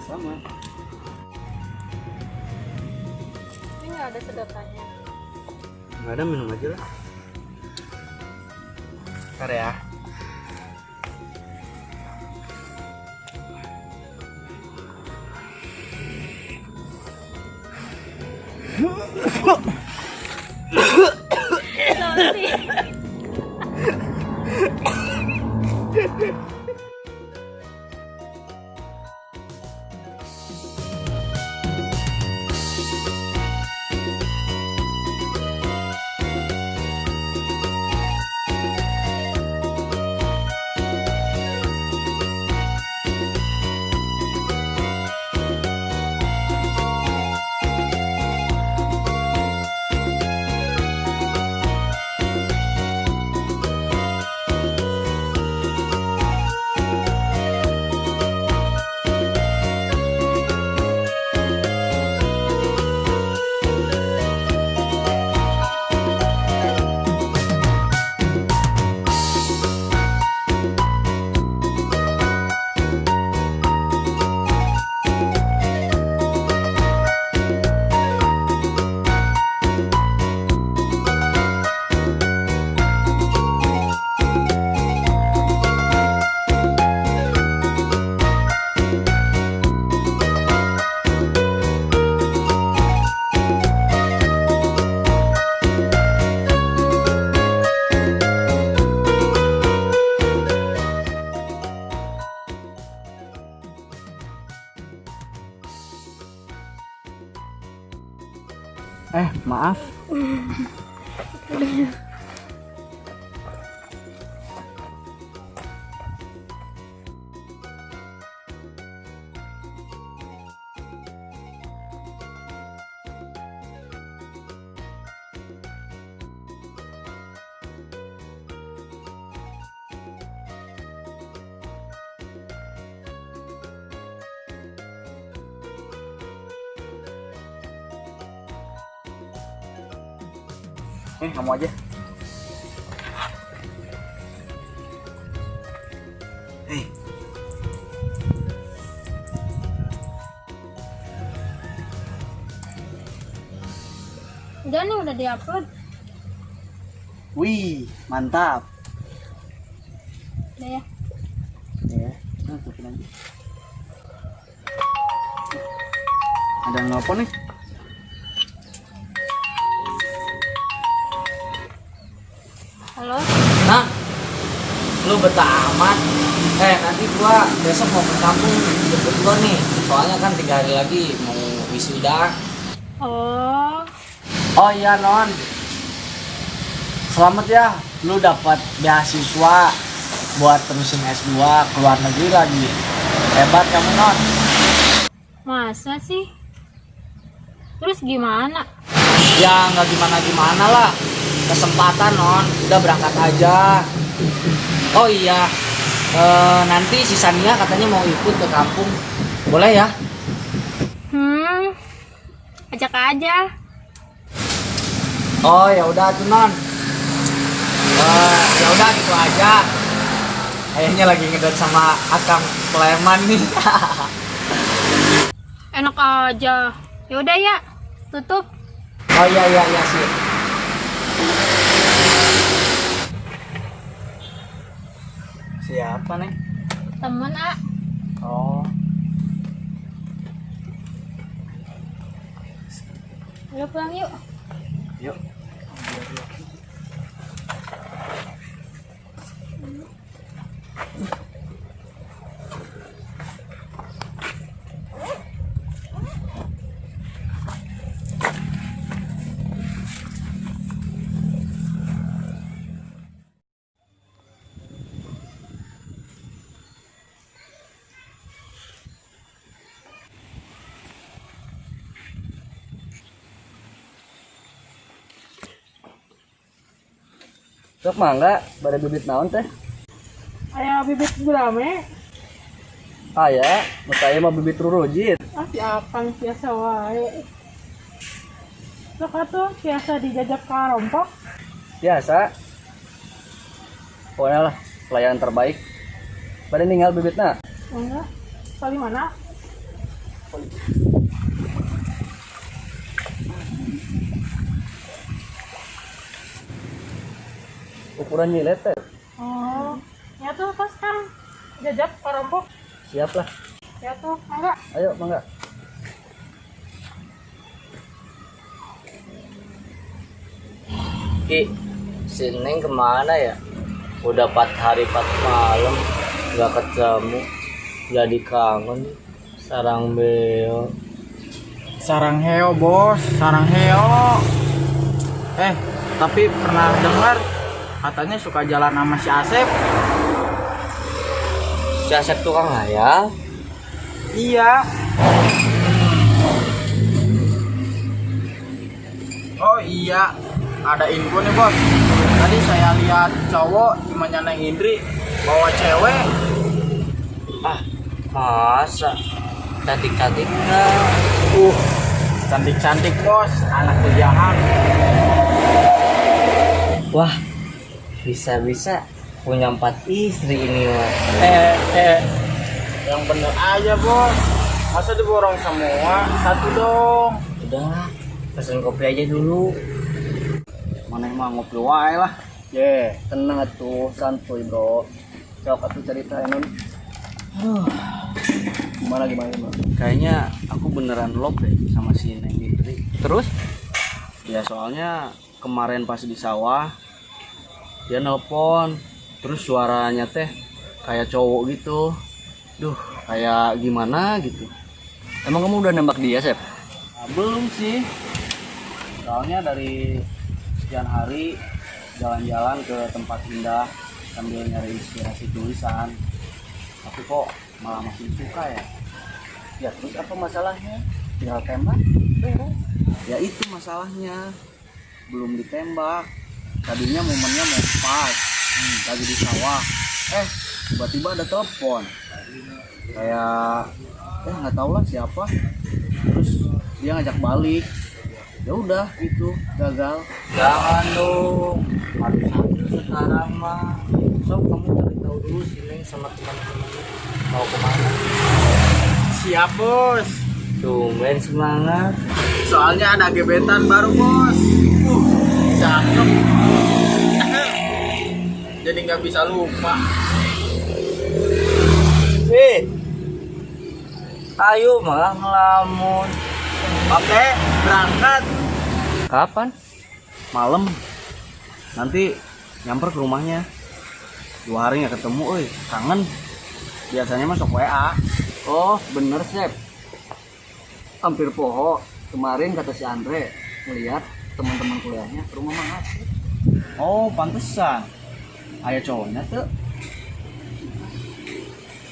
Sama-sama. Ini nggak ada sedotannya. Nggak ada, minum aja lah. Ntar ya. Sorry. Maaf. Kamu aja. Hei. Udah nih, udah diupload. Wih, mantap. Udah ya. Ya, nah, tutupin aja. Ada yang nelpon nih. Halo. Nah, lu betah amat. Nanti gua besok mau ke kampung jemput lo nih. Soalnya kan 3 hari lagi mau wisuda. Oh. Oh iya, Non. Selamat ya, lu dapat beasiswa buat terusin S2 ke luar negeri lagi. Hebat kamu, Non. Masa sih? Terus gimana? Ya nggak gimana-gimana lah. Kesempatan, Non. Udah berangkat aja. Oh iya, nanti si Sania katanya mau ikut ke kampung. Boleh ya? Ajak aja. Oh ya udah tuh, Non. Ya udah gitu aja. Kayaknya lagi ngedate sama Akang Sleman nih. Enak aja. Ya udah ya, tutup. Oh iya iya iya sih. Siapa nih? Temen, A. Oh. Udah pulang yuk. Yuk. Sok mangga, bade bibit naon teh? Aya bibit gurame. Aya, nu teh mah bibit rurujit. Ah, si Akang biasa wae. Sok atuh biasa dijajak ka rompok. Biasa. Pokoknya lah, pelayanan terbaik. Bade ninggal bibitna? Mangga. Kali mana? Ukuran nyilet teh. Oh, ya tuh pas kan jajak parompok. Siap lah. Ya tuh, enggak. Ayo, mangga. Ki, si Neng kemana ya? Udah 4 hari 4 malam nggak ketemu. Jadi kangen sarang beo. Sarang heo bos, sarang heo. Tapi pernah dengar katanya suka jalan sama si Asep. Si Asep tukang hayal. Iya. Oh iya, ada info nih bos. Tadi saya lihat cowok temannya Neng Indri bawa cewek. Ah, masa cantik-cantik enggak? Cantik-cantik bos, anak kuliahan. Wah, bisa-bisa punya 4 istri ini mah. Yang bener aja bos. Masa diborong semua? Satu dong. Udah, pesen kopi aja dulu. Mana yang mau ngopi wae lah. Ye, tenang atuh, santuy bro. Sok atuh cerita non. Gimana gimana gimana? Kayaknya aku beneran love deh sama si Neng Indri. Terus? Ya soalnya kemarin pas di sawah dia nelpon, terus suaranya teh kayak cowok gitu. Duh, kayak gimana gitu. Emang kamu udah nembak dia, Sep? Nah, belum sih. Soalnya dari sekian hari jalan-jalan ke tempat indah sambil nyari inspirasi tulisan. Tapi kok malah makin suka ya? Ya terus apa masalahnya? Tinggal tembak, beres. Ya itu masalahnya. Belum ditembak. Tadinya momennya mau pas, lagi di sawah. Tiba-tiba ada telepon. Kayak nggak tahu lah siapa. Terus dia ngajak balik. Ya udah gitu, gagal. Jangan dong. Harus adil sekarang mah. Sok kamu cari tahu dulu si Neng sama teman-temannya mau kemana. Siap bos. Tumben semangat. Soalnya ada gebetan baru bos. Cakep. Jadi nggak bisa lupa. Ayo malah ngelamun. Oke, berangkat. Kapan? Malam. Nanti nyamper ke rumahnya. 2 hari nggak ketemu, euy, kangen. Biasanya masuk WA. Oh, bener, Sep. Hampir poho. Kemarin kata si Andre ngelihat teman-teman kuliahnya ke rumah Mang Asep. Oh, pantesan. Aya cowoknya tuh.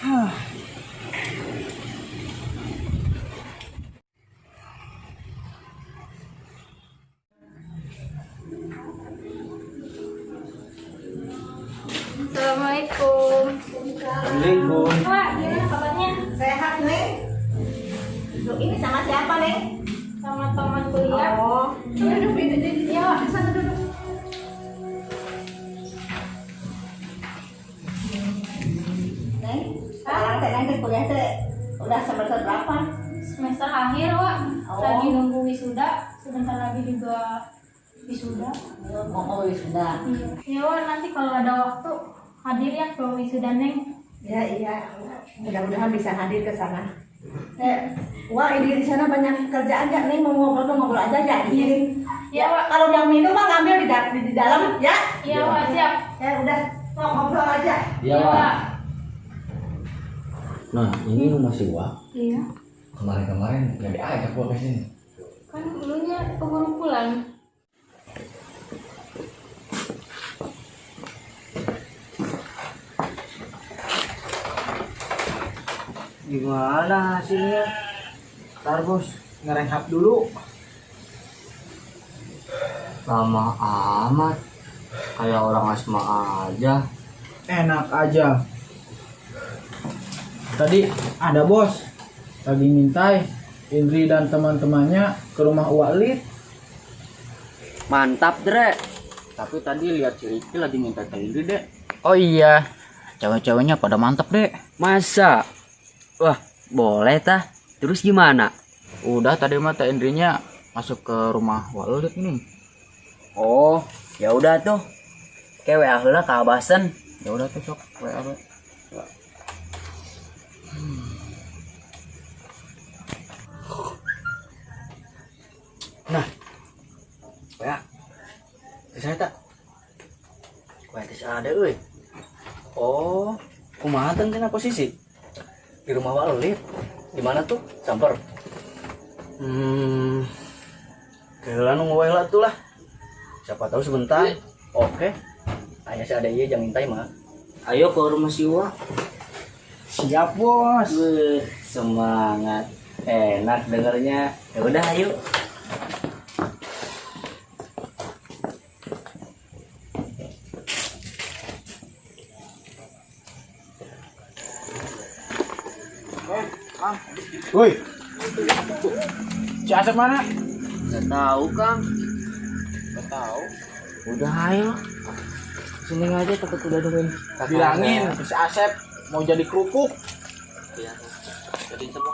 Hah. Assalamualaikum. Assalamualaikum. Wah, gimana kabarnya? Sehat, Neng. Loh, ini sama siapa, Neng? Sama teman kuliah. Oh, duduk duduk. Ya, Wak, di sana duduk. Neng, sekarang teh Neng teh kuliah teh udah semester berapa? Semester akhir, Wak. Oh. Lagi nunggu wisuda. Sebentar lagi juga wisuda. Mau wisuda. Iya. Ya, Wak, nanti kalau ada waktu hadir ya ke wisuda Neng. Ya, iya. Mudah-mudahan bisa hadir ke sana. Wah, ini di sana banyak kerjaan ya, Neng. Mau ngobrol aja ya di sini. Iya, Wak. Kalau yang minum mah ngambil di dalam ya. Iya, Wak, siap. Ya udah, mau ngobrol aja. Iya, Wak. Nah, ini rumah si Wak. Iya. Kemarin-kemarin nggak diajak gua ke sini. Kan dulunya keburu pulang. Gimana hasilnya? Ntar bos, ngerehab dulu. Lama amat. Kayak orang asma aja. Enak aja. Tadi ada bos lagi ngintai Indri dan teman-temannya ke rumah Uwak Lit. Mantap, Dre. Tapi tadi lihat si Riki lagi ngintai Teh Indri, Dek. Oh iya, cewek-ceweknya pada mantep, Dek. Masa? Wah, boleh tah. Terus gimana? Udah tadi mah Teh Indrinya masuk ke rumah Walid nih. Oh, ya udah tuh. Ke WA heula ka Abasen. Ya udah tuh sok WA we. Nah. WA. Saya tak. WA teh ada euy. Oh, kumaha teh cenah posisi? Di rumah Walid. Di mana tuh? Samper. Keheula nu wae lah tuh lah. Siapa tahu sebentar. Oke. Hanya si ada iya jangan intai mah. Ayo ke rumah si Uwa. Siap, Bos. Wih, semangat. Enak dengernya. Ya udah ayo. Woi. Si Asep mana? Gak tahu, Kang. Gak tahu. Udah ayo. Sini aja takut udah nungguin. Bilangin si Asep mau jadi kerupuk. Iya. Jadi semua.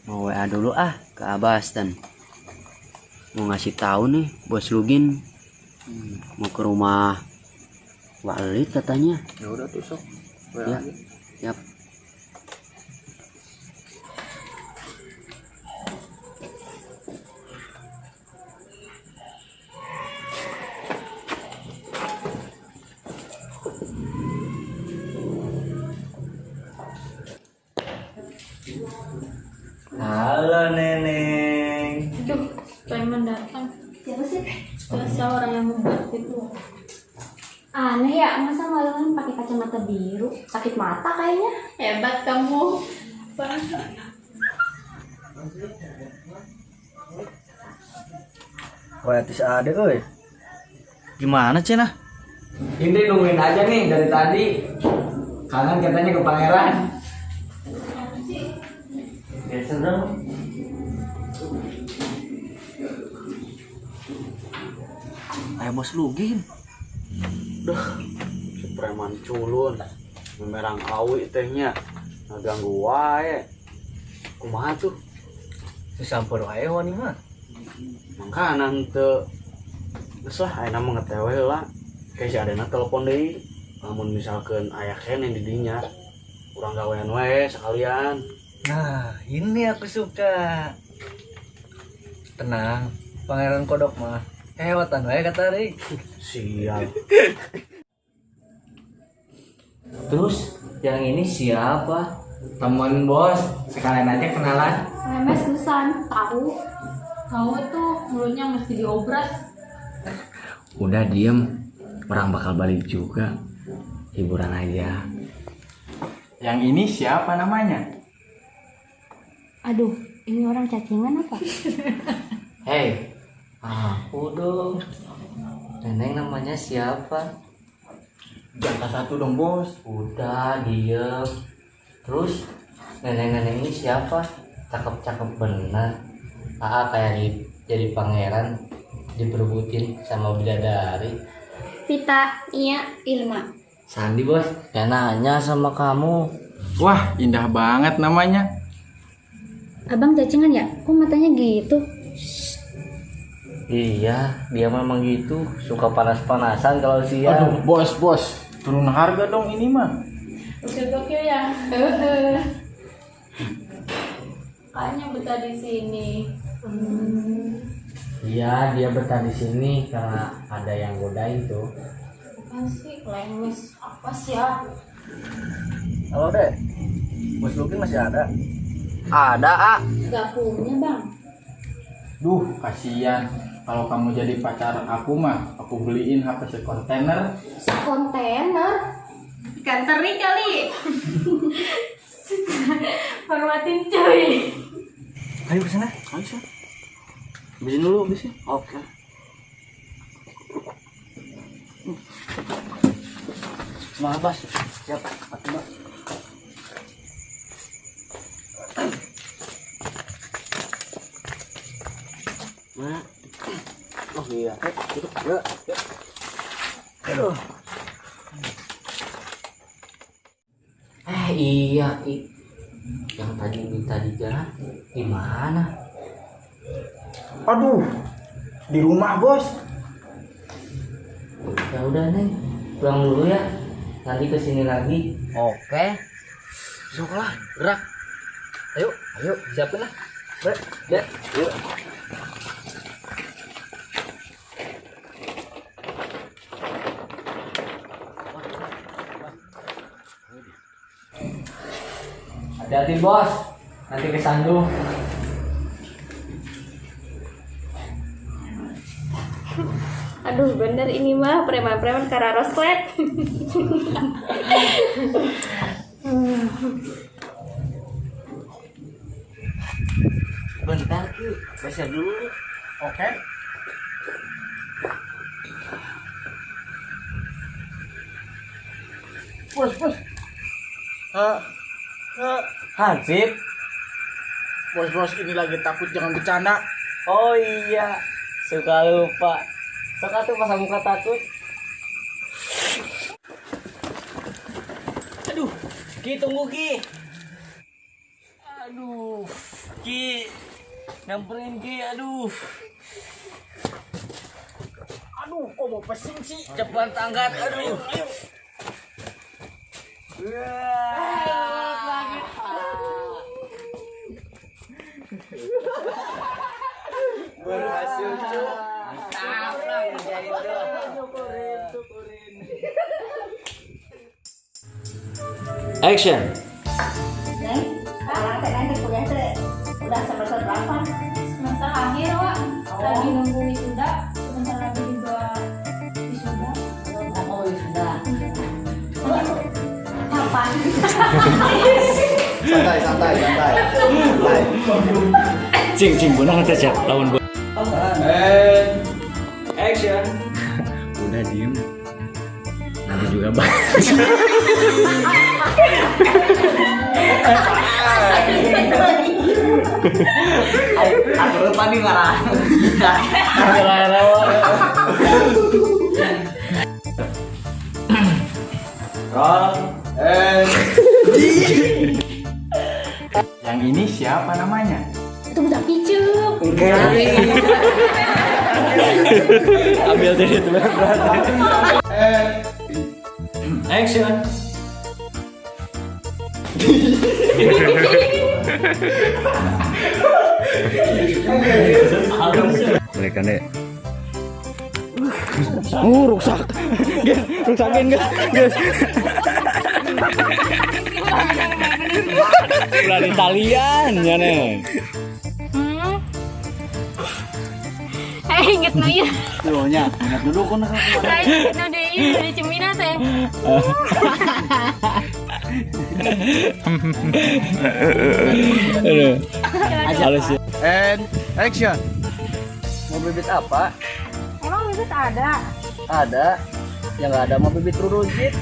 Mau WA dulu ah ke Abasten. Mau ngasih tahu nih Bos Lugin mau ke rumah Walid katanya. Ya udah tuh sok. WA Ya. aja. Siap. Halo Neneng. Aduh, preman datang. Siapa sih? Biasa orang yang membuat itu. Aneh ya, masa malam pakai kacamata biru? Sakit mata kayaknya. Hebat kamu. Wah, tis ada euy. Gimana cenah? Ini nungguin aja nih dari tadi. Kangen katanya ke pangeran. Biasa dong. Ayo Bos Lugin. Duh, si preman culun. Memerang awi tehnya. Ngaganggu wae. Kumaha tuh? Samper wae wani mah. Mangkanan teu. Geus lah ayeuna mah ngetewe heula. Kayak si adena telepon deui. Lamun misalkeun aya keneh di dinya, urang gawean wae sekalian. Nah, ini aku suka. Tenang, Pangeran Kodok mah hewatan wae kata Rik. Sial. Terus yang ini siapa? Temen bos, sekalian aja kenalan. Lemes Susan, tahu. Tahu tuh mulutnya mesti diobras. Udah diem, orang bakal balik juga. Hiburan aja. Yang ini siapa namanya? Aduh, ini orang cacingan apa? Hei, aku dong. Neneng namanya siapa? Jangka satu dong, Bos. Udah diem. Terus neneng-neneng ini siapa? Cakep-cakep benar. Ah, kayak jadi pangeran diperebutin sama bidadari. Vita, Nia, Ilma. Sandi bos, ya nanya sama kamu. Wah, indah banget namanya. Abang cacingan ya? Kok matanya gitu? Iya, dia memang gitu, suka panas-panasan kalau siang. Aduh, bos, bos, turun harga dong ini mah. Udah gokil ya. Kayaknya betah di sini. Iya, dia betah di sini karena ada yang godain tuh. Apaan sih, lemes apa sih ya? Halo deh, Bos Lugin masih ada? Ada, ah. Gak punya bang. Duh, kasihan. Kalau kamu jadi pacar aku mah, aku beliin HP sekontainer. Sekontainer? Ikan teri kali. Hormatin cuy. Ayo ke sana. Ayo, sih. Habisin dulu, habisin. Oke. Semangat, Bas. Siap. Mbak. Mana? Oh iya. Yuk, yuk. Aduh. Eh iya Ki, yang tadi minta di jalan gimana? Aduh, di rumah bos. Ya udah Neng, pulang dulu ya. Nanti kesini lagi. Oke. Sok lah, gerak. Ayo, ayo, siapin lah. Bre, ya, yuk. Hati-hati bos, nanti kesandung. Aduh, bener ini mah preman-preman kararoslet. Bentar Ki, baca dulu. Oke. Bos, bos. Hansip. Bos, bos, ini lagi takut, jangan bercanda. Oh iya, suka lupa. Suka tuh pasang muka takut. Aduh, Ki tunggu Ki. Aduh, Ki nyamperin Ki, aduh. Aduh, kok mau pesing sih? Cepat angkat, aduh. Ayo. Berhasil cu. Mantap lah ngerjain tuh. Syukurin, syukurin. Action. Neng, sekarang teh Neng kuliah teh udah semester berapa? Semester akhir, Wak. Lagi nunggu wisuda, sebentar lagi juga wisuda. Oh, wisuda. Kapan? Santai, santai, santai. Santai. Cing, cing, benang teh cek lawan gua. And action. Udah diem. Nanti juga balik. Aku lupa nih ngarah. Roll and Yang ini siapa namanya? Itu udah picuk. Ambil dari itu berarti. Action. Mereka nih. Rusak. Guys, rusakin guys. Guys. Ulah di talian ya Neng. Inget nu ieu. Tuh nya, ingat dulu kun. Lain inget nu deui dari Cemina teh. Aduh. Halus ya. And action. Mau bibit apa? Emang bibit ada? Ada. Yang nggak ada mau bibit rurujit.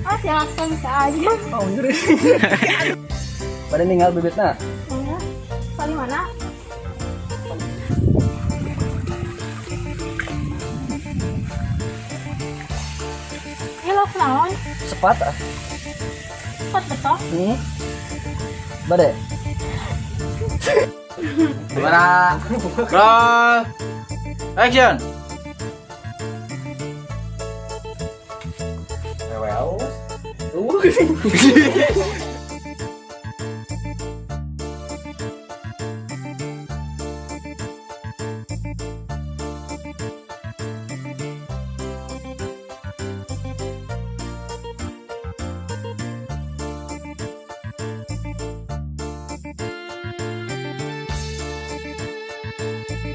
Ah, si Aksa bisa aja. Oh, ngeri. Pada ninggal bibitna. Iya. Paling mana? Ini lo naon? Sepat ah. Sepat betul. Bade. Kamera. Roll. Action. Well.